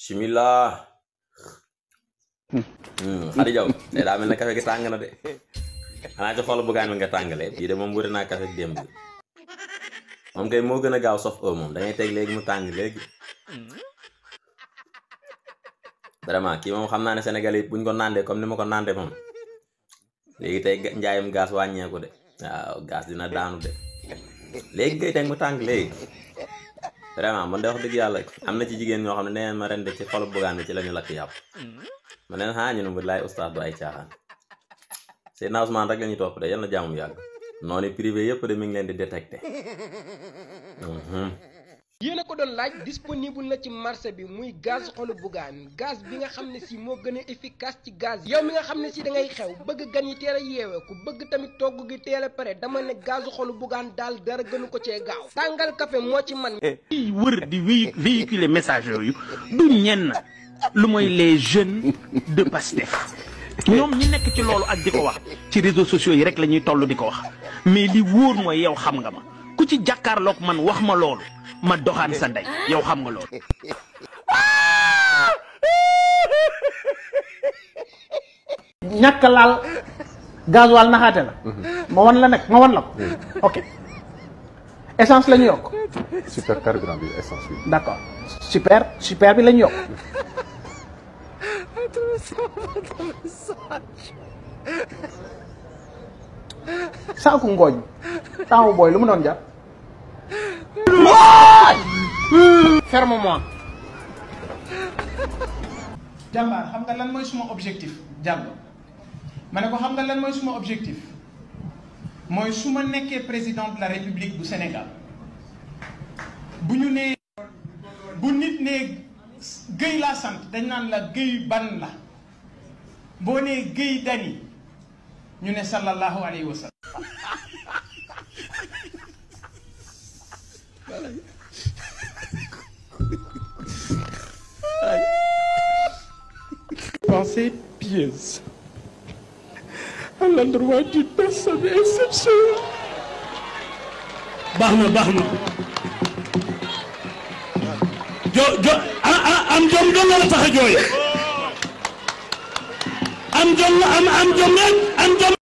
bismillah. Xadi Jaw tey daa mel ne café gi tàng na de xanaa ci xol bugaan bi nga tàngale bii de moom wuri naa café gi démb moom kay moo gën a gaaw sof moom dangay teg léegi mu tàng léegi vraiment kii moom xam naa ne Sénégal yi buñ ko nandee comme ni ma ko nandee moom léegi tey njaayum gaz wàññeeku de waaw gaz dina daanu de léegi ngay teg mu tàng léegi vraiment man de wax dëgg yàlla am na ci jigéen ñoo xam ne neen ma ren de ci xol bugaan bi ci la ñu lakk yàpp ma neen xaa ñu ne mu laay ustaas du ay caaxaan Seydina Ousmane rek la ñuy topp de yal na jàmmum yàgg noonu privé yëpp de mi ngi leen di détecté. yéen a ko doon laaj disponible na ci marché bi muy gaz xolu bugaan gaz bi nga xam ne si moo gën a efficace ci gaz yi. yow mi nga xam ne si da ngay xew bëgg gan yi teel a yeewee ku bëgg tamit togg gi teel a pare dama ne gaz xolu bugaan daal dara gënu ko cee gaaw. tàngal café moo ci man. di wër di véhiculer message yooyu du ñenn lu mooy les jeunes de Pastef ñoom ñi nekk ci loolu ak di ko wax ci réseaux sociaux yi rek la ñuy toll di ko wax mais li wóor mooy yow xam nga ma ku ci jàkkaarloog man wax ma loolu ma doxaan sa ndey yow xam nga loolu. ñàkk laal gasoil naxaate la. ma wan la nag ma wan la ko. ok essence la ñu yokk. super carburant bi essence bi. d'accord super bi la ñu yokk. saaku ngooñ taamu booy lu mu doon jar. ferme-moi. jàmbaar xam nga lan mooy suma objectif jàmb ma ne ko xam nga lan mooy suma objectif mooy su ma nekkee président de la république bu Sénégal bu ñu nee bu nit nee Guèye laa sant dañ naan la Guèye ban la boo nee Guèye Dany ñu ne sallallahu alayhi wa sallam. Pensée pieuse à l'endroit d'une personne exceptionnelle. baax na am jom doon la tax a jooy am jom